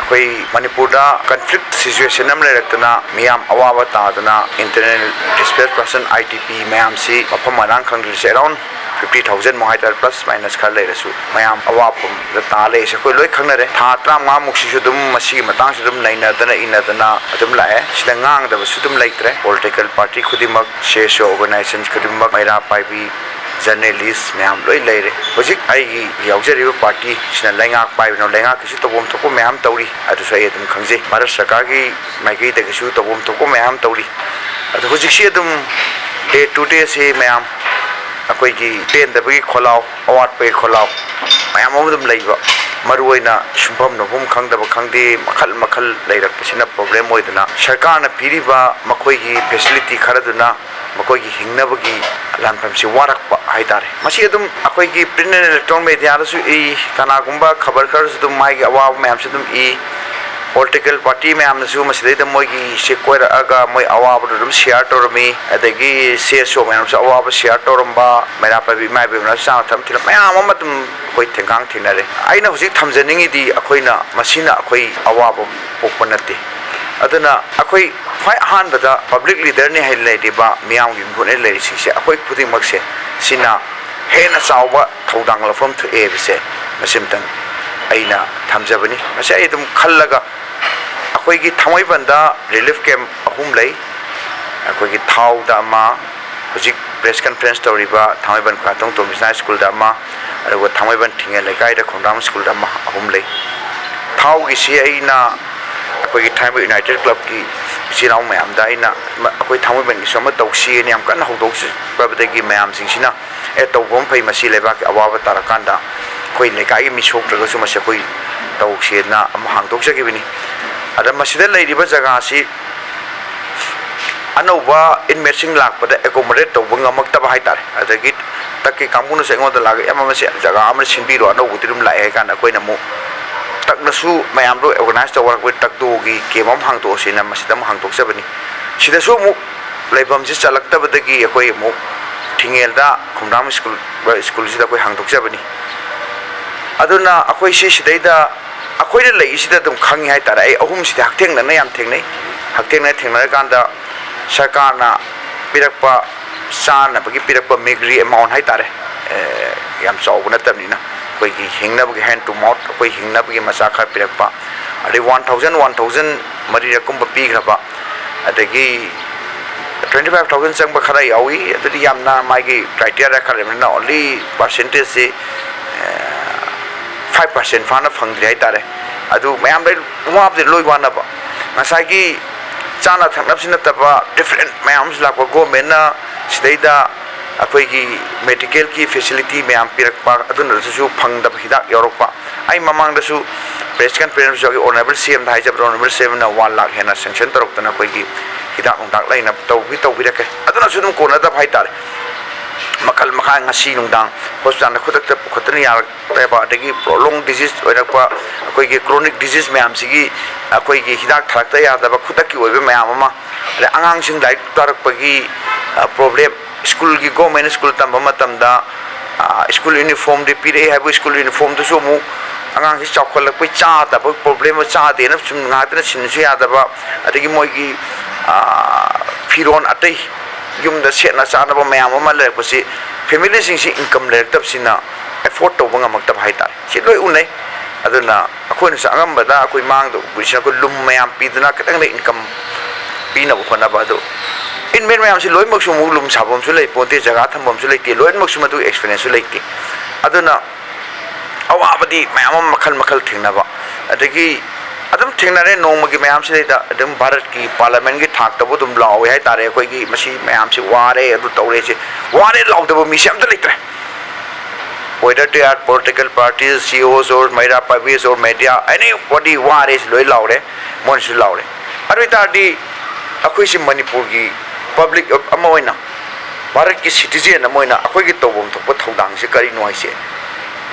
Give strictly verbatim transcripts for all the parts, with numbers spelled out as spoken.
ꯑꯩꯈꯣꯏ ꯃꯅꯤꯄꯨꯔꯗ conflict situation ꯑꯃ ꯂꯩꯔꯛꯇꯅ ꯃꯤꯌꯥꯝ ꯑꯋꯥꯕ ꯇꯥꯗꯅ, internal displace person, I D ꯄꯤ, ꯃꯌꯥꯝꯁꯤ ꯃꯐꯝ ꯃꯔꯥꯡ ꯈꯪꯗ꯭ꯔꯤꯁꯦ ꯑꯦꯔꯥꯎꯟ ꯐꯤꯐꯇꯤ ꯊꯥꯎꯖꯟꯃꯨꯛ ꯍꯥꯏꯇꯥꯔꯦ, ꯄ꯭ꯂꯁ ꯃꯥꯏꯅꯁ ꯈꯔ ꯂꯩꯔꯁꯨ ꯃꯌꯥꯝ ꯑꯋꯥꯐꯝꯗ ꯇꯥ ꯂꯩꯔꯤꯁꯦ ꯑꯩꯈꯣꯏ ꯂꯣꯏ ꯈꯪꯅꯔꯦ꯫ ꯊꯥ ꯇꯔꯥꯃꯉꯥꯃꯨꯛꯁꯤꯁꯨ ꯑꯗꯨꯝ ꯃꯁꯤꯒꯤ ꯃꯇꯥꯡꯁꯤ ꯑꯗꯨꯝ ꯅꯩꯅꯗꯅ ꯏꯟꯅꯗꯅ ꯑꯗꯨꯝ ꯂꯥꯛꯑꯦ꯫ ꯁꯤꯗ ꯉꯥꯡꯗꯕꯁꯨ ꯑꯗꯨꯝ ꯂꯩꯇ꯭ꯔꯦ꯫ ꯄꯣꯂꯤꯇꯤꯀꯦꯜ ꯄꯥꯔꯇꯤ ꯈꯨꯗꯤꯡꯃꯛ, ꯁꯤ ꯑꯦꯁ ꯑꯣ ꯑꯣꯔꯒꯅꯥꯏꯖꯦꯁꯟ ꯈꯨꯗꯤꯡꯃꯛ, ꯃꯩꯔꯥ ꯄꯥꯏꯕꯤ, ꯖꯔꯅꯦꯂꯤꯁ ꯃꯌꯥꯝ ꯂꯣꯏ ꯂꯩꯔꯦ꯫ ꯍꯧꯖꯤꯛ ꯑꯩꯒꯤ ꯌꯥꯎꯖꯔꯤꯕ ꯄꯥꯔꯇꯤꯁꯤꯅ ꯂꯩꯉꯥꯛ ꯄꯥꯏꯕꯅ ꯂꯩꯉꯥꯛꯀꯤꯁꯨ ꯇꯧꯐꯝ ꯊꯣꯛꯄ ꯃꯌꯥꯝ ꯇꯧꯔꯤ, ꯑꯗꯨꯁꯨ ꯑꯩ ꯑꯗꯨꯝ ꯈꯪꯖꯩ꯫ ꯚꯥꯔꯠ ꯁꯔꯀꯥꯔꯒꯤ ꯃꯥꯏꯀꯩꯗꯒꯤꯁꯨ ꯇꯧꯐꯝ ꯊꯣꯛꯄ ꯃꯌꯥꯝ ꯇꯧꯔꯤ꯫ ꯑꯗꯣ ꯍꯧꯖꯤꯛꯁꯤ ꯑꯗꯨꯝ ꯗꯦ ꯇꯨ ꯗꯦꯁꯤ ꯃꯌꯥꯝ ꯑꯩꯈꯣꯏꯒꯤ ꯄꯦꯟꯗꯕꯒꯤ ꯈꯣꯜꯂꯥꯎ, ꯑꯋꯥꯠꯄꯒꯤ ꯈꯣꯜꯂꯥꯎ ꯃꯌꯥꯝ ꯑꯃ ꯑꯗꯨꯝ ꯂꯩꯕ, ꯃꯔꯨꯑꯣꯏꯅ ꯁꯨꯡꯐꯝ ꯅꯣꯝꯐꯝ ꯈꯪꯗꯕ ꯈꯪꯗꯦ, ꯃꯈꯜ ꯃꯈꯜ ꯂꯩꯔꯛꯄꯁꯤꯅ ꯄ꯭ꯔꯣꯕ꯭ꯂꯦꯝ ꯑꯣꯏꯗꯅ ꯁꯔꯀꯥꯔꯅ ꯄꯤꯔꯤꯕ ꯃꯈꯣꯏꯒꯤ ꯐꯦꯁꯤꯂꯤꯇꯤ ꯈꯔꯗꯨꯅ ꯃꯈꯣꯏꯒꯤ ꯍꯤꯡꯅꯕꯒꯤ ꯂꯥꯟꯐꯝꯁꯤ ꯋꯥꯔꯛꯄ ꯍꯥꯏꯇꯥꯔꯦ꯫ ꯃꯁꯤ ꯑꯗꯨꯝ ꯑꯩꯈꯣꯏꯒꯤ ꯄ꯭ꯔꯤꯟ ꯑꯦꯟ ꯏꯂꯦꯛꯇ꯭ꯔꯣꯅꯤꯛ ꯃꯦꯗꯤꯌꯥꯗꯁꯨ ꯏ, ꯀꯅꯥꯒꯨꯝꯕ ꯈꯕꯔ ꯈꯔꯁꯨ ꯑꯗꯨꯝ ꯃꯥꯒꯤ ꯑꯋꯥꯕ ꯃꯌꯥꯝꯁꯨ ꯑꯗꯨꯝ ꯏ꯫ ꯄꯣꯂꯤꯇꯤꯀꯦꯜ ꯄꯥꯔꯇꯤ ꯃꯌꯥꯝꯅꯁꯨ ꯃꯁꯤꯗꯩꯗ ꯃꯣꯏꯒꯤ ꯁꯤ ꯀꯣꯏꯔꯛꯑꯒ ꯃꯣꯏ ꯑꯋꯥꯕꯗꯣ ꯑꯗꯨꯝ ꯁꯤꯌꯥꯔ ꯇꯧꯔꯝꯃꯤ꯫ ꯑꯗꯒꯤ ꯁꯤ ꯑꯦꯁ ꯑꯣ ꯃꯌꯥꯝꯁꯨ ꯑꯋꯥꯕ ꯁꯤꯌꯥꯔ ꯇꯧꯔꯝꯕ, ꯃꯩꯔꯥ ꯄꯥꯏꯕꯤ ꯏꯃꯥ ꯏꯕꯦꯝꯅꯁꯨ ꯆꯥꯅ ꯊꯛꯅ ꯊꯤꯜꯂꯝꯕ ꯃꯌꯥꯝ ꯑꯃ ꯑꯗꯨꯝ ꯑꯩꯈꯣꯏ ꯊꯦꯡꯒꯥꯡ ꯊꯦꯡꯅꯔꯦ꯫ ꯑꯩꯅ ꯍꯧꯖꯤꯛ ꯊꯝꯖꯅꯤꯡꯉꯤꯗꯤ ꯑꯩꯈꯣꯏꯅ, ꯃꯁꯤꯅ ꯑꯩꯈꯣꯏ ꯑꯋꯥꯕ ꯄꯣꯛꯄ ꯅꯠꯇꯦ꯫ ꯑꯗꯨꯅ ꯑꯩꯈꯣꯏ ꯈ꯭ꯋꯥꯏ ꯑꯍꯥꯟꯕꯗ ꯄꯕ꯭ꯂꯤꯛ ꯂꯤꯗꯔꯅꯤ ꯍꯥꯏꯅ ꯂꯩꯔꯤꯕ, ꯃꯤꯌꯥꯝꯒꯤ ꯃꯤꯍꯨꯠꯅ ꯂꯩꯔꯤꯁꯤꯡꯁꯦ, ꯑꯩꯈꯣꯏ ꯈꯨꯗꯤꯡꯃꯛꯁꯦ ꯁꯤꯅ ꯍꯦꯟꯅ ꯆꯥꯎꯕ ꯊꯧꯗꯥꯡ ꯂꯧꯐꯝ ꯊꯣꯛꯑꯦ ꯍꯥꯏꯕꯁꯦ ꯃꯁꯤꯝꯇꯪ ꯑꯩꯅ ꯊꯝꯖꯕꯅꯤ꯫ ꯃꯁꯤ ꯑꯩ ꯑꯗꯨꯝ ꯈꯜꯂꯒ, ꯑꯩꯈꯣꯏꯒꯤ ꯊꯥꯡꯃꯩꯕꯟꯗ ꯔꯤꯂꯤꯐ ꯀꯦꯝꯞ ꯑꯍꯨꯝ ꯂꯩ꯫ ꯑꯩꯈꯣꯏꯒꯤ ꯊꯥꯎꯗ ꯑꯃ, ꯍꯧꯖꯤꯛ ꯄ꯭ꯔꯦꯁ ꯀꯟꯐ꯭ꯔꯦꯟꯁ ꯇꯧꯔꯤꯕ ꯊꯥꯡꯃꯩꯕꯟ ꯈ꯭ꯋꯥꯏꯔꯥꯛꯇꯣꯡ ꯇꯣꯝꯕꯤꯁꯅꯥ ꯁ꯭ꯀꯨꯜꯗ ꯑꯃ, ꯑꯗꯨꯒ ꯊꯥꯡꯃꯩꯕꯟ ꯊꯤꯡꯉꯦꯜ ꯂꯩꯀꯥꯏꯗ ꯈꯣꯝꯗ꯭ꯔꯥꯝ ꯁ꯭ꯀꯨꯜꯗ ꯑꯃ, ꯑꯍꯨꯝ ꯂꯩ꯫ ꯊꯥꯎꯒꯤꯁꯤ ꯑꯩꯅ ꯑꯩꯈꯣꯏꯒꯤ ꯊꯥꯡꯃꯩꯕꯟ ꯌꯨꯅꯥꯏꯇꯦꯠ ꯀ꯭ꯂꯕꯀꯤ ꯏꯆꯤꯜ ꯏꯅꯥꯎ ꯃꯌꯥꯝꯗ ꯑꯩꯅ ꯃ-, ꯑꯩꯈꯣꯏ ꯊꯥꯡꯃꯩꯕꯟꯒꯤꯁꯨ ꯑꯃ ꯇꯧꯁꯤꯅ ꯌꯥꯝ ꯀꯟꯅ ꯍꯧꯗꯣꯛꯆꯕꯗꯒꯤ ꯃꯌꯥꯝꯁꯤꯡꯁꯤꯅ, "ꯑꯦ, ꯇꯧꯕ ꯑꯃ ꯐꯩ, ꯃꯁꯤ ꯂꯩꯕꯥꯛꯀꯤ ꯑꯋꯥꯕ ꯇꯥꯔꯀꯥꯟꯗ ꯑꯩꯈꯣꯏ ꯂꯩꯀꯥꯏꯒꯤ ꯃꯤ ꯁꯣꯛꯇ꯭ꯔꯒꯁꯨ ꯃꯁꯤ ꯑꯩꯈꯣꯏ ꯇꯧꯁꯦꯅ" ꯑꯃ ꯍꯥꯡꯗꯣꯛꯆꯈꯤꯕꯅꯤ꯫ ꯑꯗ ꯃꯁꯤꯗ ꯂꯩꯔꯤꯕ ꯖꯒꯥꯁꯤ ꯑꯅꯧꯕ ꯏꯟꯃꯦꯠꯁꯤꯡ ꯂꯥꯛꯄꯗ ꯑꯦꯀꯣꯃꯣꯗꯦꯠ ꯇꯧꯕ ꯉꯝꯃꯛꯇꯕ ꯍꯥꯏꯇꯥꯔꯦ꯫ ꯑꯗꯒꯤ ꯇꯛꯀꯤ ꯀꯥꯡꯕꯨꯅꯁꯨ ꯑꯩꯉꯣꯟꯗ ꯂꯥꯛꯑꯒ, "ꯑꯦ, ꯃꯁꯤ ꯖꯒꯥ ꯑꯃ ꯁꯤꯟꯕꯤꯔꯣ, ꯑꯅꯧꯕꯗꯤ ꯑꯗꯨꯝ ꯂꯥꯛꯑꯦ" ꯍꯥꯏ ꯀꯥꯟꯗ ꯑꯩꯈꯣꯏꯅ ꯑꯃꯨꯛ ꯇꯛꯅꯁꯨ ꯃꯌꯥꯝꯗꯣ ꯑꯣꯔꯒꯅꯥꯏꯖ ꯇꯧꯕ ꯍꯧꯔꯛꯄꯗ ꯇꯛꯗꯣꯒꯤ ꯀꯦꯝꯞ ꯑꯃ ꯍꯥꯡꯗꯣꯛꯑꯁꯤꯅ ꯃꯁꯤꯗ ꯑꯃꯨꯛ ꯍꯥꯡꯗꯣꯛꯆꯕꯅꯤ꯫ ꯁꯤꯗꯁꯨ ꯑꯃꯨꯛ ꯂꯩꯐꯝꯁꯤ ꯆꯜꯂꯛꯇꯕꯗꯒꯤ ꯑꯩꯈꯣꯏ ꯑꯃꯨꯛ ꯊꯤꯡꯉꯦꯜꯗ ꯈꯨꯝꯗ꯭ꯔꯥꯝ ꯁ꯭ꯀꯨꯜ, ꯁ꯭ꯀꯨꯜꯁꯤꯗ ꯑꯩꯈꯣꯏ ꯍꯥꯡꯗꯣꯛꯆꯕꯅꯤ꯫ ꯑꯗꯨꯅ ꯑꯩꯈꯣꯏꯁꯤ ꯁꯤꯗꯩꯗ ꯑꯩꯈꯣꯏꯅ ꯂꯩꯔꯤꯁꯤꯗ ꯑꯗꯨꯝ ꯈꯪꯉꯤ ꯍꯥꯏꯇꯥꯔꯦ꯫ ꯑꯩ ꯑꯍꯨꯝꯁꯤꯗꯤ ꯍꯛꯊꯦꯡꯅꯅ ꯌꯥꯝ ꯊꯦꯡꯅꯩ꯫ ꯍꯛꯊꯦꯡꯅꯅ ꯊꯦꯡꯅꯔꯀꯥꯟꯗ ꯁꯔꯀꯥꯔꯅ ꯄꯤꯔꯛꯄ, ꯆꯥꯅꯕꯒꯤ ꯄꯤꯔꯛꯄ ꯃꯤꯒ꯭ꯔꯤ ꯑꯦꯃꯥꯎꯟ ꯍꯥꯏꯇꯥꯔꯦ, ꯑꯦ, ꯌꯥꯝ ꯆꯥꯎꯕ ꯅꯠꯇꯕꯅꯤꯅ, ꯑꯩꯈꯣꯏꯒꯤ ꯍꯤꯡꯅꯕꯒꯤ, hand to mouth, ꯑꯩꯈꯣꯏ ꯍꯤꯡꯅꯕꯒꯤ ꯃꯆꯥꯛ ꯈꯔ ꯄꯤꯔꯛꯄ, ꯑꯗꯩ ꯋꯥꯟ ꯊꯥꯎꯖꯟ, ꯋꯥꯟ ꯊꯥꯎꯖꯟ ꯃꯔꯤꯔꯛꯀꯨꯝꯕ ꯄꯤꯈ꯭ꯔꯕ, ꯑꯗꯒꯤ twenty five thousand ꯆꯪꯕ ꯈꯔ ꯌꯥꯎꯏ꯫ ꯑꯗꯨꯗꯤ ꯌꯥꯝꯅ ꯃꯥꯒꯤ criteria ꯈꯔ ꯂꯩꯕꯅꯤꯅ, only percentage ꯁꯤ five percent ꯐꯥꯅ ꯐꯪꯗ꯭ꯔꯤ ꯍꯥꯏꯇꯥꯔꯦ꯫ ꯑꯗꯨ ꯃꯌꯥꯝ ꯂꯣꯏ ꯋꯥꯕꯗꯤ ꯂꯣꯏ ꯋꯥꯅꯕ, ꯉꯁꯥꯏꯒꯤ ꯆꯥꯅ ꯊꯛꯅꯕꯁꯤ ꯅꯠꯇꯕ different ꯃꯌꯥꯝ ꯑꯃꯁꯨ ꯂꯥꯛꯄ, ꯒꯣꯔꯃꯦꯟꯅ ꯁꯤꯗꯩꯗ ꯑꯩꯈꯣꯏꯒꯤ ꯃꯦꯗꯤꯀꯦꯜꯒꯤ ꯐꯦꯁꯤꯂꯤꯇꯤ ꯃꯌꯥꯝ ꯄꯤꯔꯛꯄ, ꯑꯗꯨꯅꯁꯨ ꯐꯪꯗꯕ ꯍꯤꯗꯥꯛ ꯌꯥꯎꯔꯛꯄ꯫ ꯑꯩ ꯃꯃꯥꯡꯗꯁꯨ press conference ꯌꯥꯎꯏ, ꯑꯣꯅꯔꯦꯕꯜ ꯁꯤ ꯑꯦꯝꯗ ꯍꯥꯏꯖꯕꯗ, ꯑꯣꯅꯔꯦꯕꯜ ꯁꯤ ꯑꯦꯝꯅ ꯋꯥꯟ ꯂꯥꯛ ꯍꯦꯟꯅ ꯁꯦꯡꯁꯟ ꯇꯧꯔꯛꯇꯅ ꯑꯩꯈꯣꯏꯒꯤ ꯍꯤꯗꯥꯛ ꯅꯨꯡꯗꯥꯛ ꯂꯩꯅꯕ ꯇꯧꯕꯤ ꯇꯧꯕꯤꯔꯛꯀꯦ꯫ ꯑꯗꯨꯅꯁꯨ ꯑꯗꯨꯝ ꯀꯣꯟꯅꯗꯕ ꯍꯥꯏꯇꯥꯔꯦ꯫ ꯃꯈꯜ ꯃꯈꯥ ꯉꯁꯤ ꯅꯨꯡꯗꯥꯡ ꯍꯣꯁꯄꯤꯇꯥꯜꯗ ꯈꯨꯗꯛꯇ ꯄꯨꯈꯠꯇꯅ ꯌꯥꯔꯛꯇꯕ, ꯑꯗꯒꯤ prolonged disease ꯑꯣꯏꯔꯛꯄ, ꯑꯩꯈꯣꯏꯒꯤ chronic disease ꯃꯌꯥꯝꯁꯤꯒꯤ ꯑꯩꯈꯣꯏꯒꯤ ꯍꯤꯗꯥꯛ ꯊꯥꯔꯛꯇ ꯌꯥꯗꯕ ꯈꯨꯗꯛꯀꯤ ꯑꯣꯏꯕ ꯃꯌꯥꯝ ꯑꯃ, ꯑꯗꯩ ꯑꯉꯥꯡꯁꯤꯡ ꯂꯥꯏꯔꯤꯛ ꯇꯥꯔꯛꯄꯒꯤ problem, ꯁ꯭ꯀꯨꯜꯒꯤ, ꯒꯣꯔꯃꯦꯟ ꯁ꯭ꯀꯨꯜ ꯇꯝꯕ ꯃꯇꯝꯗ ꯁ꯭ꯀꯨꯜ ꯌꯨꯅꯤꯐꯣꯔꯝꯗꯤ ꯄꯤꯔꯛꯑꯦ ꯍꯥꯏꯕꯨ, ꯁ꯭ꯀꯨꯜ ꯌꯨꯅꯤꯐꯣꯔꯝꯗꯨꯁꯨ ꯑꯃꯨꯛ ꯑꯉꯥꯡꯁꯤ ꯆꯥꯎꯈꯠꯂꯛꯄꯩ ꯆꯥꯗꯕ problem, ꯆꯥꯗꯦꯅ ꯁꯨꯝ ꯉꯥꯛꯇꯅ ꯁꯤꯟꯕꯁꯨ ꯌꯥꯗꯕ, ꯑꯗꯒꯤ ꯃꯣꯏꯒꯤ ꯐꯤꯔꯣꯜ ꯑꯇꯩ ꯌꯨꯝꯗ ꯁꯦꯠꯅ ꯆꯥꯅꯕ ꯃꯌꯥꯝ ꯑꯃ ꯂꯩꯔꯛꯄꯁꯤ, ꯐꯦꯃꯤꯂꯤꯁꯤꯡꯁꯤ ꯏꯟꯀꯝ ꯂꯩꯔꯛꯇꯕꯁꯤꯅ ꯑꯦꯐꯣꯔꯗ ꯇꯧꯕ ꯉꯝꯃꯛꯇꯕ ꯍꯥꯏꯇꯥꯔꯦ꯫ ꯁꯤ ꯂꯣꯏ ꯎꯅꯩ꯫ ꯑꯗꯨꯅ ꯑꯩꯈꯣꯏꯅꯁꯨ ꯑꯉꯝꯕꯗ ꯑꯩꯈꯣꯏ ꯃꯥꯡꯗ ꯎꯕꯁꯤꯅ ꯑꯩꯈꯣꯏ ꯂꯨꯝ ꯃꯌꯥꯝ ꯄꯤꯗꯨꯅ ꯈꯤꯇꯪꯗ ꯏꯟꯀꯝ ꯄꯤꯅꯕ ꯍꯣꯠꯅꯕ꯫ ꯑꯗꯨ ꯏꯟꯚꯦꯟ ꯃꯌꯥꯝꯁꯤ ꯂꯣꯏꯅꯃꯛꯁꯨ ꯑꯃꯨꯛ ꯂꯨꯝ ꯁꯥꯐꯝꯁꯨ ꯂꯩ ꯄꯣꯟꯇꯦ, ꯖꯒꯥ ꯊꯝꯐꯝꯁꯨ ꯂꯩꯇꯦ, ꯂꯣꯏꯅꯃꯛꯁꯨ ꯃꯗꯨ ꯑꯦꯛꯁꯄꯤꯔꯤꯌꯦꯟꯁꯁꯨ ꯂꯩꯇꯦ꯫ ꯑꯗꯨꯅ ꯑꯋꯥꯕꯗꯤ ꯃꯌꯥꯝ ꯑꯃ ꯃꯈꯜ ꯃꯈꯜ ꯊꯦꯡꯅꯕ, ꯑꯗꯒꯤ ꯑꯗꯨꯝ ꯊꯦꯡꯅꯔꯦ ꯅꯣꯡꯃꯒꯤ ꯃꯌꯥꯝꯁꯤꯗꯩꯗ꯫ ꯑꯗꯨꯝ ꯚꯥꯔꯠꯀꯤ ꯄꯥꯔꯂꯤꯌꯥꯃꯦꯟꯒꯤ ꯊꯥꯛꯇꯕꯨ ꯑꯗꯨꯝ ꯂꯥꯎꯋꯦ ꯍꯥꯏꯇꯥꯔꯦ, ꯑꯩꯈꯣꯏꯒꯤ ꯃꯁꯤ ꯃꯌꯥꯝꯁꯤ ꯋꯥꯔꯦ, ꯑꯗꯨ ꯇꯧꯔꯦ, ꯁꯤ ꯋꯥꯔꯦ ꯂꯥꯎꯗꯕ ꯃꯤꯁꯦ ꯑꯝꯇ ꯂꯩꯇ꯭ꯔꯦ꯫ Whether they are political parties, C E Os or ꯃꯩꯔꯥ ꯄꯥꯏꯕꯤꯁ or media, anybody ꯋꯥꯔꯦ ꯁꯤ ꯂꯣꯏ ꯂꯥꯎꯔꯦ, ꯃꯣꯏꯅꯁꯨ ꯂꯥꯎꯔꯦ꯫ ꯑꯗꯨ ꯑꯣꯏꯇꯥꯔꯗꯤ ꯑꯩꯈꯣꯏꯁꯤ ꯃꯅꯤꯄꯨꯔꯒꯤ ꯄꯕ꯭ꯂꯤꯛ ꯑꯃ ꯑꯣꯏꯅ, ꯚꯥꯔꯠꯀꯤ ꯁꯤꯇꯤꯖꯦꯟ ꯑꯃ ꯑꯣꯏꯅ ꯑꯩꯈꯣꯏꯒꯤ ꯇꯧꯐꯝ ꯊꯣꯛꯄ ꯊꯧꯗꯥꯡꯁꯤ ꯀꯔꯤꯅꯣ ꯍꯥꯏꯁꯦ,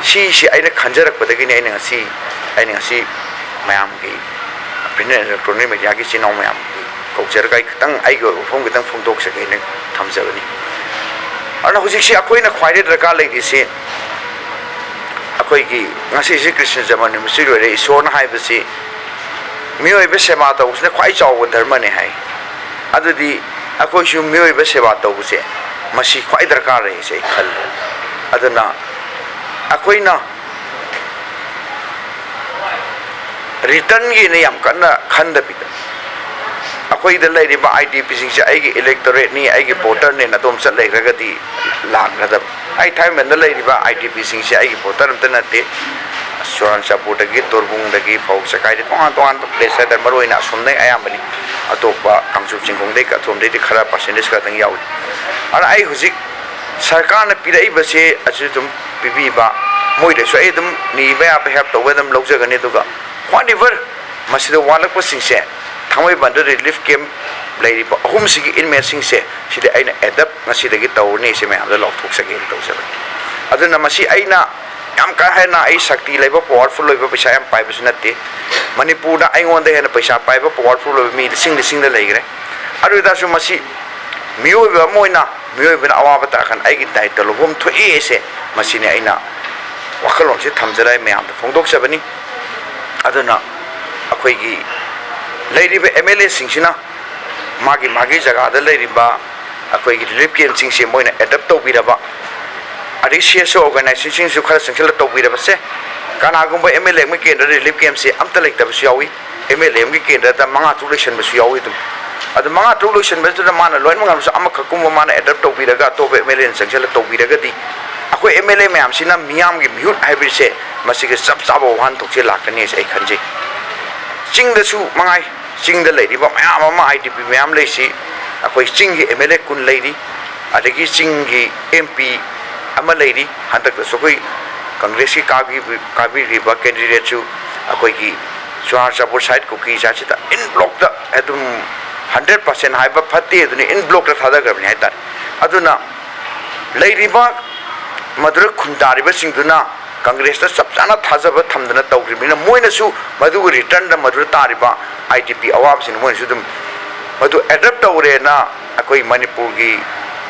ꯁꯤꯁꯤ ꯑꯩꯅ ꯈꯟꯖꯔꯛꯄꯗꯒꯤꯅꯤ ꯑꯩꯅ ꯉꯁꯤ, ꯑꯩꯅ ꯉꯁꯤ ꯃꯌꯥꯝꯒꯤ, print and electronic mediaꯒꯤ ꯏꯆꯤꯟ ꯏꯅꯥꯎ ꯃꯌꯥꯝ ꯀꯧꯖꯔꯒ ꯑꯩ ꯈꯤꯇꯪ ꯑꯩꯒꯤ ꯑꯣꯏꯕ ꯋꯥꯐꯝ ꯈꯤꯇꯪ ꯐꯣꯡꯗꯣꯛꯆꯒꯦꯅ ꯊꯝꯖꯕꯅꯤ꯫ ꯑꯗꯨꯅ ꯍꯧꯖꯤꯛꯁꯤ ꯑꯩꯈꯣꯏꯅ ꯈ꯭ꯋꯥꯏꯗꯒꯤ ꯗꯔꯀꯥꯔ ꯂꯩꯔꯤꯁꯤ, ꯑꯩꯈꯣꯏꯒꯤ ꯉꯁꯤꯁꯤ ꯀ꯭ꯔꯤꯁꯅ ꯖꯔꯃ ꯅꯨꯃꯤꯠꯁꯨ ꯂꯣꯏꯔꯦ꯫ ꯏꯁꯣꯔꯅ ꯍꯥꯏꯕꯁꯤ ꯃꯤꯑꯣꯏꯕ ꯁꯦꯕꯥ ꯇꯧꯕꯁꯤꯅ ꯈ꯭ꯋꯥꯏ ꯆꯥꯎꯕ ꯙꯔꯃꯅꯤ ꯍꯥꯏ꯫ ꯑꯗꯨꯗꯤ ꯑꯩꯈꯣꯏꯁꯨ ꯃꯤꯑꯣꯏꯕ ꯁꯦꯕꯥ ꯇꯧꯕꯁꯦ ꯃꯁꯤ ꯈ꯭ꯋꯥꯏ ꯗꯔꯀꯥꯔ ꯂꯩ ꯍꯥꯏꯁꯦ ꯑꯩ ꯈꯜꯂꯦ꯫ ꯑꯗꯨꯅ ꯑꯩꯈꯣꯏꯅ ꯔꯤꯇꯔꯟꯒꯤꯅ ꯌꯥꯝ ꯀꯟꯅ ꯈꯟꯗꯕꯤꯗ, ꯑꯩꯈꯣꯏꯗ ꯂꯩꯔꯤꯕ ꯑꯥꯏ ꯗꯤ ꯄꯤꯁꯤꯡꯁꯦ ꯑꯩꯒꯤ ꯏꯂꯦꯛꯇꯣꯔꯦꯠꯅꯤ, ꯑꯩꯒꯤ ꯚꯣꯇꯔꯅꯦꯅ ꯑꯗꯨꯝ ꯆꯠ ꯂꯩꯈ꯭ꯔꯒꯗꯤ ꯂꯥꯟꯒꯗꯕ꯫ ꯑꯩ ꯊꯥꯏꯃꯟꯗ ꯂꯩꯔꯤꯕ ꯑꯥꯏ ꯗꯤ ꯄꯤꯁꯤꯡꯁꯦ ꯑꯩꯒꯤ ꯚꯣꯇꯔ ꯑꯝꯇ ꯅꯠꯇꯦ꯫ ꯆꯨꯔꯥꯟꯆꯥꯄꯨꯔꯗꯒꯤ, ꯇꯣꯔꯕꯨꯡꯗꯒꯤ ꯐꯥꯎ ꯆꯀꯥꯏꯗ ꯇꯣꯉꯥꯟ ꯇꯣꯉꯥꯟꯕ ꯄ꯭ꯂꯦꯁ ꯍꯥꯏꯇꯥꯔꯦ, ꯃꯔꯨꯑꯣꯏꯅ ꯑꯁꯣꯝꯗꯩ ꯑꯌꯥꯝꯕꯅꯤ꯫ ꯑꯇꯣꯞꯄ ꯀꯥꯡꯆꯨꯞ ꯆꯤꯡꯈꯣꯡꯗꯩ, ꯑꯊꯣꯝꯗꯩꯗꯤ ꯈꯔ ꯄꯥꯔꯁꯦꯟꯇꯦꯖ ꯈꯔꯗꯪ ꯌꯥꯎꯏ꯫ ꯑꯗꯨꯅ ꯑꯩ ꯍꯧꯖꯤꯛ ꯁꯔꯀꯥꯔꯅ ꯄꯤꯔꯛꯏꯕꯁꯦ ꯑꯁꯤ ꯑꯗꯨꯝ ꯄꯤꯕꯤꯕ, ꯃꯣꯏꯗꯁꯨ ꯑꯩ ꯑꯗꯨꯝ ꯅꯤꯕ ꯌꯥꯕ ꯍꯦꯜꯞ ꯇꯧꯕ ꯑꯗꯨꯝ ꯂꯧꯖꯒꯅꯤ꯫ ꯑꯗꯨꯒ whatever ꯃꯁꯤꯗ ꯋꯥꯠꯂꯛꯄꯁꯤꯡꯁꯦ, ꯊꯥꯡꯃꯩꯕꯟꯗ ꯔꯤꯂꯤꯐ ꯀꯦꯝꯞ ꯂꯩꯔꯤꯕ ꯑꯍꯨꯝꯁꯤꯒꯤ ꯏꯟꯃꯦꯠꯁꯤꯡꯁꯦ ꯁꯤꯗꯤ ꯑꯩꯅ ꯑꯦꯗꯞ ꯉꯁꯤꯗꯒꯤ ꯇꯧꯔꯅꯤ, ꯁꯤ ꯃꯌꯥꯝꯗ ꯂꯥꯎꯊꯣꯛꯆꯒꯦꯅ ꯇꯧꯖꯕꯅꯤ꯫ ꯑꯗꯨꯅ ꯃꯁꯤ ꯑꯩꯅ ꯌꯥꯝ ꯀꯥ ꯍꯦꯟꯅ ꯑꯩ ꯁꯛꯇꯤ ꯂꯩꯕ, ꯄꯋꯥꯔꯐꯨꯜ ꯑꯣꯏꯕ, ꯄꯩꯁꯥ ꯌꯥꯝ ꯄꯥꯏꯕꯁꯨ ꯅꯠꯇꯦ꯫ ꯃꯅꯤꯄꯨꯔꯗ ꯑꯩꯉꯣꯟꯗ ꯍꯦꯟꯅ ꯄꯩꯁꯥ ꯄꯥꯏꯕ, ꯄꯋꯥꯔꯐꯨꯜ ꯑꯣꯏꯕ ꯃꯤ ꯂꯤꯁꯤꯡ ꯂꯤꯁꯤꯡꯗ ꯂꯩꯈ꯭ꯔꯦ꯫ ꯑꯗꯨ ꯑꯣꯏꯇꯥꯔꯁꯨ ꯃꯁꯤ ꯃꯤꯑꯣꯏꯕ ꯑꯃ ꯑꯣꯏꯅ ꯃꯤꯑꯣꯏꯕꯅ ꯑꯋꯥꯕ ꯇꯥꯔꯀꯥꯟꯗ ꯑꯩꯒꯤ ꯗꯥꯏꯇ ꯂꯧꯐꯝ ꯊꯣꯛꯏ ꯍꯥꯏꯁꯦ ꯃꯁꯤꯅꯤ ꯑꯩꯅ ꯋꯥꯈꯜꯂꯣꯟꯁꯤ ꯊꯝꯖꯔꯒ ꯃꯌꯥꯝꯗ ꯐꯣꯡꯗꯣꯛꯆꯕꯅꯤ꯫ ꯑꯗꯨꯅ ꯑꯩꯈꯣꯏꯒꯤ ꯂꯩꯔꯤꯕ ꯑꯦꯝ ꯑꯦꯜ ꯑꯦꯁꯤꯡꯁꯤꯅ ꯃꯥꯒꯤ ꯃꯥꯒꯤ ꯖꯒꯥꯗ ꯂꯩꯔꯤꯕ ꯑꯩꯈꯣꯏꯒꯤ ꯔꯤꯂꯤꯐ ꯀꯦꯝꯞꯁꯤꯡꯁꯦ ꯃꯣꯏꯅ ꯑꯦꯗꯞ ꯇꯧꯕꯤꯔꯕ, ꯑꯗꯩ ꯁꯤ ꯑꯦꯁ ꯑꯣ ꯑꯣꯔꯒꯅꯥꯏꯖꯦꯁꯟꯁꯤꯡꯁꯨ ꯈꯔ ꯆꯪꯁꯤꯜꯂ ꯇꯧꯕꯤꯔꯕꯁꯦ, ꯀꯅꯥꯒꯨꯝꯕ ꯑꯦꯝ ꯑꯦꯜ ꯑꯦ ꯑꯃꯒꯤ ꯀꯦꯟꯗ꯭ꯔꯗ ꯔꯤꯂꯤꯐ ꯀꯦꯝꯞꯁꯦ ꯑꯝꯇ ꯂꯩꯇꯕꯁꯨ ꯌꯥꯎꯏ꯫ ꯑꯦꯝ ꯑꯦꯜ ꯑꯦ ꯑꯃꯒꯤ ꯀꯦꯟꯗ꯭ꯔꯗ ꯃꯉꯥ ꯇꯔꯨꯛ ꯂꯩꯁꯟꯕꯁꯨ ꯌꯥꯎꯏ꯫ ꯑꯗꯨꯝ ꯑꯗꯨ ꯃꯉꯥ ꯇꯔꯨꯛ ꯂꯣꯏꯁꯟꯕꯁꯤꯗ ꯃꯥꯅ ꯂꯣꯏꯅꯃꯛ ꯉꯝꯁꯨ ꯑꯃꯈꯛꯀꯨꯝꯕ ꯃꯥꯅ ꯑꯦꯗꯞ ꯇꯧꯕꯤꯔꯒ ꯑꯇꯣꯞꯄ ꯑꯦꯝ ꯑꯦꯜ ꯑꯦꯅ ꯆꯪꯁꯤꯜꯂ ꯇꯧꯕꯤꯔꯒꯗꯤ ꯑꯩꯈꯣꯏ ꯑꯦꯝ ꯑꯦꯜ ꯑꯦ ꯃꯌꯥꯝꯁꯤꯅ ꯃꯤꯌꯥꯝꯒꯤ ꯃꯤꯍꯨꯠ ꯍꯥꯏꯕꯁꯦ ꯃꯁꯤꯒꯤ ꯆꯞ ꯆꯥꯕ ꯋꯥꯍꯟꯊꯣꯛꯁꯦ ꯂꯥꯛꯀꯅꯤ ꯍꯥꯏꯁꯦ ꯑꯩ ꯈꯟꯖꯩ꯫ ꯆꯤꯡꯗꯁꯨ ꯃꯉꯥꯏ, ꯆꯤꯡꯗ ꯂꯩꯔꯤꯕ ꯃꯌꯥꯝ ꯑꯃ ꯑꯥꯏ ꯗꯤ ꯄꯤ ꯃꯌꯥꯝ ꯂꯩꯁꯤ, ꯑꯩꯈꯣꯏ ꯆꯤꯡꯒꯤ ꯑꯦꯝ ꯑꯦꯜ ꯑꯦ ꯀꯨꯟ ꯂꯩꯔꯤ, ꯑꯗꯒꯤ ꯆꯤꯡꯒꯤ ꯑꯦꯝ ꯄꯤ ꯑꯃ ꯂꯩꯔꯤ꯫ ꯍꯟꯗꯛꯇꯁꯨ ꯑꯩꯈꯣꯏ ꯀꯪꯒ꯭ꯔꯦꯁꯀꯤ ꯀꯥꯕꯤ-, ꯀꯥꯕꯤꯔꯤꯕ ꯀꯦꯟꯗꯤꯗꯦꯠꯁꯨ ꯑꯩꯈꯣꯏꯒꯤ ꯆꯨꯔꯥꯆꯥꯟꯄꯨꯔ ꯁꯥꯏꯠ ꯀꯨꯀꯤ ꯖꯥꯠꯁꯤꯗ ꯏꯟ ꯕ꯭ꯂꯣꯛꯇ ꯑꯗꯨꯝ ꯍꯟꯗ꯭ꯔꯦꯠ ꯄꯥꯔꯁꯦꯟ ꯍꯥꯏꯕ ꯐꯠꯇꯦ ꯑꯗꯨꯅꯤ, ꯏꯟ ꯕ꯭ꯂꯣꯛꯇ ꯊꯥꯗꯈ꯭ꯔꯕꯅꯤ ꯍꯥꯏꯇꯥꯔꯦ꯫ ꯑꯗꯨꯅ ꯂꯩꯔꯤꯕ ꯃꯗꯨꯗ ꯈꯨꯟꯗꯥꯔꯤꯕꯁꯤꯡꯗꯨꯅ ꯀꯪꯒ꯭ꯔꯦꯁꯇ ꯆꯞ ꯆꯥꯅ ꯊꯥꯖꯕ ꯊꯝꯗꯅ ꯇꯧꯈ꯭ꯔꯤꯕꯅꯤꯅ ꯃꯣꯏꯅꯁꯨ ꯃꯗꯨꯒꯤ ꯔꯤꯇꯔꯟꯗ ꯃꯗꯨꯗ ꯇꯥꯔꯤꯕ ꯑꯥꯏ ꯗꯤ ꯄꯤ ꯑꯋꯥꯕꯁꯤꯡ ꯃꯣꯏꯅꯁꯨ ꯑꯗꯨꯝ ꯃꯗꯨ ꯑꯦꯗꯞ ꯇꯧꯔꯦꯅ ꯑꯩꯈꯣꯏ ꯃꯅꯤꯄꯨꯔꯒꯤ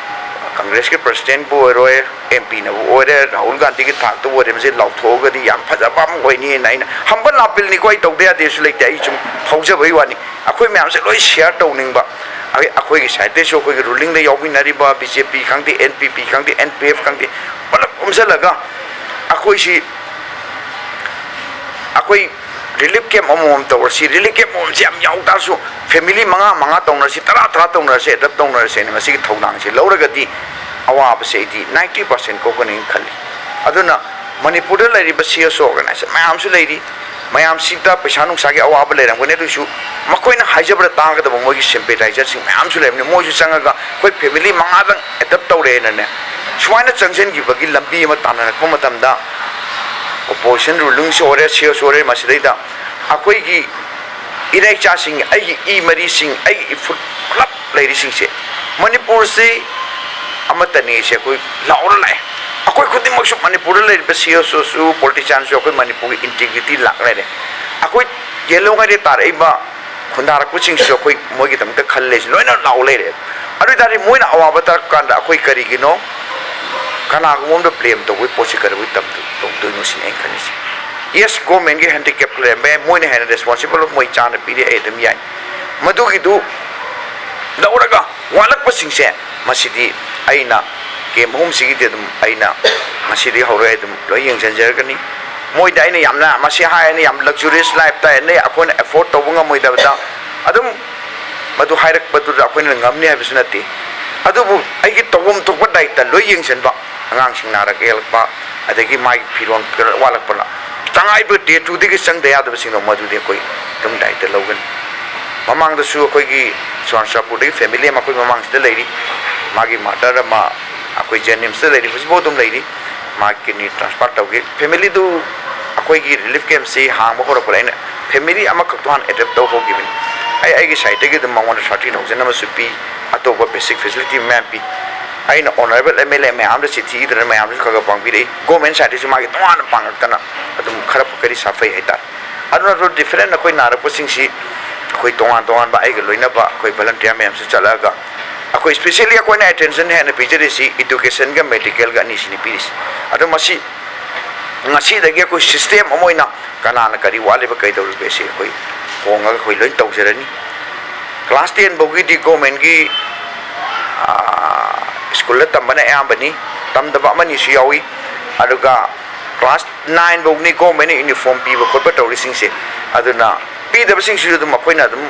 ꯀꯪꯒ꯭ꯔꯦꯁꯀꯤ ꯄ꯭ꯔꯁꯤꯗꯦꯟꯕꯨ ꯑꯣꯏꯔꯣꯏ, ꯑꯦꯝ ꯄꯤꯅꯕꯨ ꯑꯣꯏꯔꯦ, ꯔꯥꯍꯨꯜ ꯒꯥꯟꯙꯤꯒꯤ ꯊꯥꯛꯇꯕꯨ ꯑꯣꯏꯔꯦ, ꯃꯁꯤ ꯂꯥꯎꯊꯣꯛꯑꯒꯗꯤ ꯌꯥꯝ ꯐꯖꯕ ꯑꯃ ꯑꯣꯏꯅꯤꯅ ꯑꯩꯅ humble appealꯅꯤꯀꯣ, ꯑꯩ ꯇꯧꯗ ꯌꯥꯗꯦꯁꯨ ꯂꯩꯇꯦ, ꯑꯩ ꯁꯨꯝ ꯐꯥꯎꯖꯕꯒꯤ ꯋꯥꯅꯤ꯫ ꯑꯩꯈꯣꯏ ꯃꯌꯥꯝꯁꯦ ꯂꯣꯏ share ꯇꯧꯅꯤꯡꯕ, ꯑꯩ-, ꯑꯩꯈꯣꯏꯒꯤ sideꯇꯩꯁꯨ ꯑꯩꯈꯣꯏꯒꯤ rulingꯗ ꯌꯥꯎꯃꯤꯟꯅꯔꯤꯕ ꯕꯤ ꯖꯦ ꯄꯤ ꯈꯪꯗꯦ, ꯑꯦꯟ ꯄꯤ ꯄꯤ ꯈꯪꯗꯦ, ꯑꯦꯟ ꯄꯤ ꯑꯦꯐ ꯈꯪꯗꯦ, ꯄꯨꯂꯞ ꯄꯨꯟꯁꯤꯜꯂꯒ ꯑꯩꯈꯣꯏꯁꯤ, ꯑꯩꯈꯣꯏ relief camp ꯑꯃꯃꯝ ꯇꯧꯔꯁꯤ, relief camp ꯑꯃꯃꯝꯁꯤ ꯌꯥꯝ ꯌꯥꯎ ꯇꯥꯔꯁꯨ family ꯃꯉꯥ ꯃꯉꯥ ꯇꯧꯅꯔꯁꯤ, ꯇꯔꯥ ꯇꯔꯥ ꯇꯧꯅꯔꯁꯤ, adopt ꯇꯧꯅꯔꯁꯦꯅ ꯉꯁꯤꯒꯤ ꯊꯧꯗꯥꯡꯁꯤ ꯂꯧꯔꯒꯗꯤ ꯑꯋꯥꯕꯁꯦ ꯑꯩꯗꯤ ninety percent ꯀꯣꯛꯀꯅꯤꯅ ꯈꯜꯂꯤ꯫ ꯑꯗꯨꯅ ꯃꯅꯤꯄꯨꯔꯗ ꯂꯩꯔꯤꯕ C S O organization ꯃꯌꯥꯝꯁꯨ ꯂꯩꯔꯤ, ꯃꯌꯥꯝꯁꯤꯗ ꯄꯩꯁꯥ ꯅꯨꯡꯁꯥꯒꯤ ꯑꯋꯥꯕ ꯂꯩꯔꯝꯒꯅꯤ, ꯑꯗꯨꯏꯁꯨ ꯃꯈꯣꯏꯅ ꯍꯥꯏꯖꯕꯗ ꯇꯥꯒꯗꯕ ꯃꯣꯏꯒꯤ sympathizerꯁꯤꯡ ꯃꯌꯥꯝꯁꯨ ꯂꯩꯔꯝꯅꯤ꯫ ꯃꯣꯏꯁꯨ ꯆꯪꯉꯒ ꯑꯩꯈꯣꯏ family ꯃꯉꯥꯗꯪ adopt ꯇꯧꯔꯦꯅꯅꯦ, ꯁꯨꯃꯥꯏꯅ ꯆꯪꯁꯤꯟꯈꯤꯕꯒꯤ ꯂꯝꯕꯤ ꯑꯃ ꯇꯥꯟꯅꯔꯛꯄ ꯃꯇꯝꯗ opposition rulingꯁꯨ ꯑꯣꯏꯔꯦ, C S O ꯑꯣꯏꯔꯦ, ꯃꯁꯤꯗꯩꯗ ꯑꯩꯈꯣꯏꯒꯤ ꯏꯔꯩꯆꯥꯁꯤꯡ, ꯑꯩꯒꯤ ꯏ ꯃꯔꯤꯁꯤꯡ, ꯑꯩꯒꯤ ꯏꯐꯨꯠ ꯄꯨꯂꯞ ꯂꯩꯔꯤꯁꯤꯡꯁꯦ ꯃꯅꯤꯄꯨꯔꯁꯤ ꯑꯃꯠꯇꯅꯤ ꯁꯦ ꯑꯩꯈꯣꯏ ꯂꯥꯎꯔ ꯂꯥꯛꯑꯦ꯫ ꯑꯩꯈꯣꯏ ꯈꯨꯗꯤꯡꯃꯛꯁꯨ ꯃꯅꯤꯄꯨꯔꯗ ꯂꯩꯔꯤꯕ C S Oꯁꯨ politicianꯁꯨ ꯑꯩꯈꯣꯏ ꯃꯅꯤꯄꯨꯔꯒꯤ integrityꯂꯥꯛ ꯂꯩꯔꯦ꯫ ꯑꯩꯈꯣꯏ ꯌꯦꯜꯍꯧꯉꯩꯗ ꯇꯥꯔꯛꯏꯕ ꯈꯨꯟꯗꯥꯔꯛꯄꯁꯤꯡꯁꯤꯁꯨ ꯑꯩꯈꯣꯏ ꯃꯣꯏꯒꯤꯗꯃꯛꯇ ꯈꯜꯂꯦ, ꯂꯣꯏꯅ ꯂꯥꯎ ꯂꯩꯔꯦ꯫ ꯑꯗꯨ ꯑꯣꯏ ꯇꯥꯔꯗꯤ ꯃꯣꯏꯅ ꯑꯋꯥꯕ ꯇꯥꯔꯛꯄ ꯀꯥꯟꯗ ꯑꯩꯈꯣꯏ ꯀꯔꯤꯒꯤꯅꯣ ꯀꯅꯥꯒꯨꯝꯕ ꯑꯃꯗ blame ꯇꯧꯕꯒꯤ ꯄꯣꯠꯁꯤ ꯀꯩꯗꯧꯕꯩ ꯇꯝ-, ꯇꯧꯗꯣꯏꯅꯣ ꯁꯤꯅꯤ ꯑꯩꯅ ꯈꯜꯂꯤꯁꯦ꯫ Yes, governmentꯀꯤ handicap ꯂꯩꯔꯝꯕ ꯌꯥꯏ, ꯃꯣꯏꯅ ꯍꯦꯟꯅ responsible ꯑꯣꯏ, ꯃꯣꯏ ꯆꯥꯅ ꯄꯤꯔꯦ, ꯑꯩ ꯑꯗꯨꯝ ꯌꯥꯏ꯫ ꯃꯗꯨꯒꯤꯗꯨ ꯂꯧꯔꯒ ꯋꯥꯠꯂꯛꯄꯁꯤꯡꯁꯦ ꯃꯁꯤꯗꯤ ꯑꯩꯅ camp ꯑꯍꯨꯝꯁꯤꯒꯤꯗꯤ ꯑꯗꯨꯝ ꯑꯩꯅ ꯉꯁꯤꯗꯒꯤ ꯍꯧꯔꯒ ꯑꯩ ꯑꯗꯨꯝ ꯂꯣꯏ ꯌꯦꯡꯁꯤꯟꯖꯔꯒꯅꯤ꯫ ꯃꯣꯏꯗ ꯑꯩꯅ ꯌꯥꯝꯅ ꯃꯁꯤ ꯍꯥꯏꯔꯅꯤ, ꯌꯥꯝ luxurious lifestyle ꯑꯩꯈꯣꯏꯅ afford ꯇꯧꯕ ꯉꯝꯃꯣꯏꯗꯕꯗ ꯑꯗꯨꯝ ꯃꯗꯨ ꯍꯥꯏꯔꯛꯄꯗꯨꯗ ꯑꯩꯈꯣꯏꯅ ꯉꯝꯅꯤ ꯍꯥꯏꯕꯁꯨ ꯅꯠꯇꯦ꯫ ꯑꯗꯨꯕꯨ ꯑꯩꯒꯤ ꯇꯧꯐꯝ ꯊꯣꯛꯄ ꯗꯥꯏꯇ ꯂꯣꯏ ꯌꯦꯡꯁꯤꯟꯕ, ꯑꯉꯥꯡꯁꯤꯡ ꯅꯥꯔꯛ ꯌꯦꯛꯂꯛꯄ, ꯑꯗꯒꯤ ꯃꯥꯒꯤ ꯐꯤꯔꯣꯜ ꯋꯥꯠꯂꯛꯄꯅ ꯇꯉꯥꯏꯕ day to dayꯒꯤ ꯆꯪꯗ ꯌꯥꯗꯕꯁꯤꯡꯗꯣ ꯃꯗꯨꯗꯤ ꯑꯩꯈꯣꯏ ꯑꯗꯨꯝ ꯗꯥꯏꯇ ꯂꯧꯒꯅꯤ꯫ ꯃꯃꯥꯡꯗꯁꯨ ꯑꯩꯈꯣꯏꯒꯤ ꯆꯨꯔꯥꯆꯥꯟꯄꯨꯔꯗꯒꯤ family ꯑꯃ ꯑꯩꯈꯣꯏ ꯃꯃꯥꯡꯁꯤꯗ ꯂꯩꯔꯤ, ꯃꯥꯒꯤ mother ꯑꯃ ꯑꯩꯈꯣꯏ JNIMSꯇ ꯂꯩꯔꯤ, ꯍꯧꯖꯤꯛꯐꯥꯎ ꯑꯗꯨꯝ ꯂꯩꯔꯤ, ꯃꯥꯒꯤ kidney transplant ꯇꯧꯒꯦ꯫ Familyꯗꯨ ꯑꯩꯈꯣꯏꯒꯤ relief campꯁꯤ ꯍꯥꯡꯕ ꯍꯧꯔꯛꯄꯗ ꯑꯩꯅ family ꯑꯃꯈꯛꯇꯣ ꯍꯥꯟꯅ adopt ꯇꯧꯍꯧꯈꯤꯕꯅꯤ꯫ ꯑꯩ ꯑꯩꯒꯤ sideꯇꯒꯤ ꯑꯗꯨꯝ ꯃꯉꯣꯟꯗ thirty thousand ꯑꯃꯁꯨ ꯄꯤ, ꯑꯇꯣꯞꯄ basic facility ꯃꯌꯥꯝ ꯄꯤ꯫ ꯑꯩꯅ honourable M L A ꯃꯌꯥꯝꯗ ꯆꯤꯊꯤ ꯏꯗꯨꯅ ꯃꯌꯥꯝꯗꯁꯨ ꯈꯔ ꯈꯔ ꯄꯥꯡꯕꯤꯔꯛꯏ꯫ Government sideꯇꯁꯨ ꯃꯥꯒꯤ ꯇꯣꯉꯥꯟꯅ ꯄꯥꯡꯉꯛꯇꯅ ꯑꯗꯨꯝ ꯈꯔ ꯐꯒꯠꯂꯤ, ꯁꯥꯐꯩ ꯍꯥꯏꯇꯥꯔꯦ꯫ ꯑꯗꯨ ꯅꯠꯇ꯭ꯔꯒ different ꯑꯩꯈꯣꯏ ꯅꯥꯔꯛꯄꯁꯤꯡꯁꯤ ꯑꯩꯈꯣꯏ ꯇꯣꯉꯥꯟ ꯇꯣꯉꯥꯟꯕ ꯑꯩꯒ ꯂꯣꯏꯅꯕ ꯑꯩꯈꯣꯏ volunteer ꯃꯌꯥꯝꯁꯨ ꯆꯠꯂꯛꯑꯒ ꯑꯩꯈꯣꯏ specially ꯑꯩꯈꯣꯏꯅ attention ꯍꯦꯟꯅ ꯄꯤꯖꯔꯤꯁꯤ educationꯒ medicalꯒ ꯑꯅꯤꯁꯤꯅꯤ ꯄꯤꯔꯤꯁꯤ꯫ ꯑꯗꯣ ꯃꯁꯤ ꯉꯁꯤꯗꯒꯤ ꯑꯩꯈꯣꯏ system ꯑꯃ ꯑꯣꯏꯅ ꯀꯅꯥꯅ ꯀꯔꯤ ꯋꯥꯠꯂꯤꯕ, ꯀꯩꯗꯧꯔꯤꯕꯁꯤ ꯑꯩꯈꯣꯏ ꯍꯣꯡꯉꯒ ꯑꯩꯈꯣꯏ ꯂꯣꯏ ꯇꯧꯖꯔꯅꯤ꯫ Class ten ꯐꯥꯎꯒꯤꯗꯤ governmentꯀꯤ ꯁ꯭ꯀꯨꯜꯗ ꯇꯝꯕꯅ ꯑꯌꯥꯝꯕꯅꯤ, ꯇꯝꯗꯕ ꯑꯃꯅꯤꯁꯨ ꯌꯥꯎꯏ꯫ ꯑꯗꯨꯒ class nine ꯐꯥꯎꯅꯤ governmentꯅ uniform ꯄꯤꯕ ꯈꯣꯠꯄ ꯇꯧꯔꯤꯁꯤꯡꯁꯦ꯫ ꯑꯗꯨꯅ ꯄꯤꯗꯕꯁꯤꯡꯁꯤꯁꯨ ꯑꯗꯨꯝ ꯑꯩꯈꯣꯏꯅ ꯑꯗꯨꯝ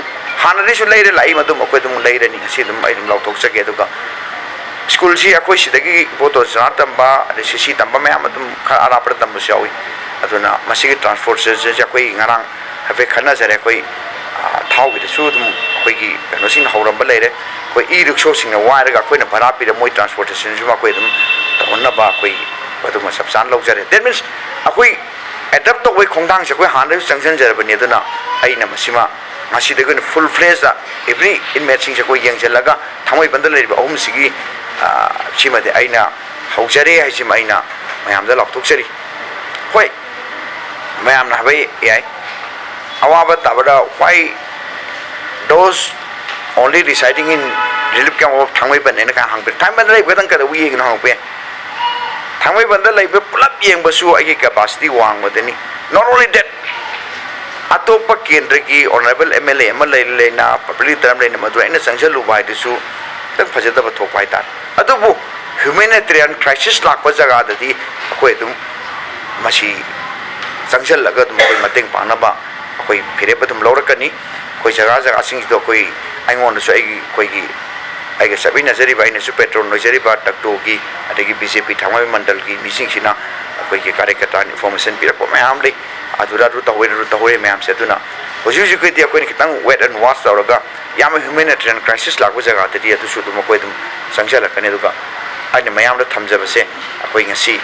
ꯍꯥꯟꯅꯗꯒꯤꯁꯨ ꯂꯩꯔ ꯂꯥꯛꯏ, ꯃꯗꯨꯝ ꯑꯩꯈꯣꯏ ꯑꯗꯨꯝ ꯂꯩꯔꯅꯤ꯫ ꯉꯁꯤ ꯑꯗꯨꯝ ꯑꯩ ꯑꯗꯨꯝ ꯂꯥꯎꯊꯣꯛꯆꯒꯦ꯫ ꯑꯗꯨꯒ ꯁ꯭ꯀꯨꯜꯁꯤ ꯑꯩꯈꯣꯏ ꯁꯤꯗꯒꯤ ꯏꯕꯣꯇꯣꯟ ꯁꯅꯥ ꯇꯝꯕ, ꯑꯗꯩ ꯁꯤ ꯁꯤ ꯇꯝꯕ ꯃꯌꯥꯝ ꯑꯗꯨꯝ ꯈꯔ ꯑꯔꯥꯞꯄꯗ ꯇꯝꯕꯁꯨ ꯌꯥꯎꯏ꯫ ꯑꯗꯨꯅ ꯃꯁꯤꯒꯤ transportationꯁꯦ ꯑꯩꯈꯣꯏ ꯉꯔꯥꯡ ꯍꯥꯏꯐꯦꯠ ꯈꯟꯅꯖꯔꯦ꯫ ꯑꯩꯈꯣꯏ, ꯑ, ꯊꯥꯎꯒꯤꯗꯁꯨ ꯑꯗꯨꯝ ꯑꯩꯈꯣꯏꯒꯤ ꯀꯩꯅꯣꯁꯤꯡꯅ ꯍꯧꯔꯝꯕ ꯂꯩꯔꯦ꯫ ꯑꯩꯈꯣꯏ e-rickshawꯁꯤꯡꯅ ꯋꯥꯏꯔꯒ ꯑꯩꯈꯣꯏꯅ ꯚꯔꯥ ꯄꯤꯔ ꯃꯣꯏ transportationꯁꯨ ꯑꯩꯈꯣꯏ ꯑꯗꯨꯝ ꯇꯧꯍꯟꯅꯕ ꯑꯩꯈꯣꯏ ꯑꯗꯨꯃ ꯆꯞ ꯆꯥꯅ ꯂꯧꯖꯔꯦ꯫ That means ꯑꯩꯈꯣꯏ adapt ꯇꯧꯕꯒꯤ ꯈꯣꯡꯊꯥꯡꯁꯦ ꯑꯩꯈꯣꯏ ꯍꯥꯟꯅꯗꯒꯤꯁꯨ ꯆꯪꯁꯤꯟꯖꯔꯕꯅꯤ꯫ ꯑꯗꯨꯅ ꯑꯩꯅ ꯃꯁꯤꯃ ꯉꯁꯤꯗꯒꯤ ꯑꯣꯏꯅ full fledgedꯇ every inmateꯁꯤꯡꯁꯦ ꯑꯩꯈꯣꯏ ꯌꯦꯡꯁꯤꯜꯂꯒ ꯊꯥꯡꯃꯩꯕꯟꯗ ꯂꯩꯔꯤꯕ ꯑꯍꯨꯝꯁꯤꯒꯤ, ꯑ, ꯁꯤꯃꯗꯤ ꯑꯩꯅ ꯍꯧꯖꯔꯦ ꯍꯥꯏꯁꯤꯃ ꯑꯩꯅ ꯃꯌꯥꯝꯗ ꯂꯥꯎꯊꯣꯛꯆꯔꯤ꯫ ꯍꯣꯏ, ꯃꯌꯥꯝꯅ ꯍꯥꯏꯕ ꯌꯥꯏ, ꯑꯋꯥꯕ ꯇꯥꯕꯗ why those only residing in relief camp of ꯊꯥꯡꯃꯩꯕꯟ ꯍꯥꯏꯅ ꯀꯥꯏ ꯍꯪꯕꯤꯔꯦ꯫ ꯊꯥꯡꯃꯩꯕꯟꯗ ꯂꯩꯕ ꯈꯛꯇꯪ ꯀꯩꯗꯧꯕ ꯌꯦꯡꯉꯤꯅꯣ ꯍꯪꯉꯛꯄ ꯌꯥꯏ꯫ ꯊꯥꯡꯃꯩꯕꯟꯗ ꯂꯩꯕ ꯄꯨꯂꯞ ꯌꯦꯡꯕꯁꯨ ꯑꯩꯒꯤ capacity ꯋꯥꯡꯕꯗꯅꯤ꯫ Not only that, ꯑꯇꯣꯞꯄ ꯀꯦꯟꯗ꯭ꯔꯒꯤ honourable MLA ꯑꯃ ꯂꯩ ꯂꯩꯅ, public leader ꯑꯃ ꯂꯩꯅ ꯃꯗꯨ ꯑꯩꯅ ꯆꯪꯁꯤꯜꯂꯨꯕ ꯍꯥꯏꯗꯨꯁꯨ ꯈꯤꯇꯪ ꯐꯖꯗꯕ ꯊꯣꯛꯄ ꯍꯥꯏꯇꯥꯔꯦ꯫ ꯑꯗꯨꯕꯨ humanitarian crisis ꯂꯥꯛꯄ ꯖꯒꯥꯗꯗꯤ ꯑꯩꯈꯣꯏ ꯑꯗꯨꯝ ꯃꯁꯤ ꯆꯪꯁꯤꯜꯂꯒ ꯑꯗꯨꯝ ꯑꯩꯈꯣꯏ ꯃꯇꯦꯡ ꯄꯥꯡꯅꯕ ꯑꯩꯈꯣꯏ ꯐꯤꯔꯦꯞ ꯑꯗꯨꯝ ꯂꯧꯔꯛꯀꯅꯤ꯫ ꯑꯩꯈꯣꯏ ꯖꯒꯥ ꯖꯒꯥꯁꯤꯡꯁꯤꯗ ꯑꯩꯈꯣꯏ, ꯑꯩꯉꯣꯟꯗꯁꯨ ꯑꯩꯒꯤ, ꯑꯩꯈꯣꯏꯒꯤ, ꯑꯩꯒ ꯆꯠꯃꯤꯟꯅꯖꯔꯤꯕ, ꯑꯩꯅꯁꯨ patron ꯑꯣꯏꯖꯔꯤꯕ ꯇꯛꯇꯣꯒꯤ, ꯑꯗꯒꯤ BJP ꯊꯥꯡꯃꯩꯕꯟ ꯃꯟꯗꯜꯒꯤ ꯃꯤꯁꯤꯡꯁꯤꯅ ꯑꯩꯈꯣꯏꯒꯤ ꯀꯥꯔꯦꯀꯇꯥꯅ information ꯄꯤꯔꯛꯄ ꯃꯌꯥꯝ ꯂꯩ꯫ ꯑꯗꯨꯗ ꯑꯗꯨ ꯇꯧꯍꯧꯔꯦ, ꯑꯗꯨ ꯇꯧꯍꯧꯔꯦ ꯃꯌꯥꯝꯁꯦ꯫ ꯑꯗꯨꯅ ꯍꯧꯖꯤꯛ ꯍꯧꯖꯤꯛꯀꯤꯗꯤ ꯑꯩꯈꯣꯏꯅ ꯈꯤꯇꯪ wait and watch ꯇꯧꯔꯒ, ꯌꯥꯝꯅ humanitarian crisis ꯂꯥꯛꯄ ꯖꯒꯥꯗꯗꯤ ꯑꯗꯨꯁꯨ ꯑꯗꯨꯝ ꯑꯩꯈꯣꯏ ꯑꯗꯨꯝ ꯆꯪꯁꯤꯜꯂꯛꯀꯅꯤ꯫ ꯑꯗꯨꯒ ꯑꯩꯅ ꯃꯌꯥꯝꯗ ꯊꯝꯖꯕꯁꯦ, ꯑꯩꯈꯣꯏ ꯉꯁꯤ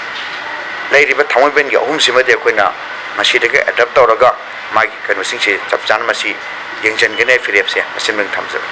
ꯂꯩꯔꯤꯕ ꯊꯥꯡꯃꯩꯕꯟꯒꯤ ꯑꯍꯨꯝꯁꯤꯃꯗꯤ ꯑꯩꯈꯣꯏꯅ ꯉꯁꯤꯗꯒꯤ adapt ꯇꯧꯔꯒ ꯃꯥꯒꯤ ꯀꯩꯅꯣꯁꯤꯡꯁꯦ ꯆꯞ ꯆꯥꯅ ꯃꯁꯤ ꯌꯦꯡꯁꯤꯟꯒꯅꯤ꯫ ꯐꯤꯔꯦꯞꯁꯦ ꯃꯁꯤꯃ ꯊꯝꯖꯔꯦ꯫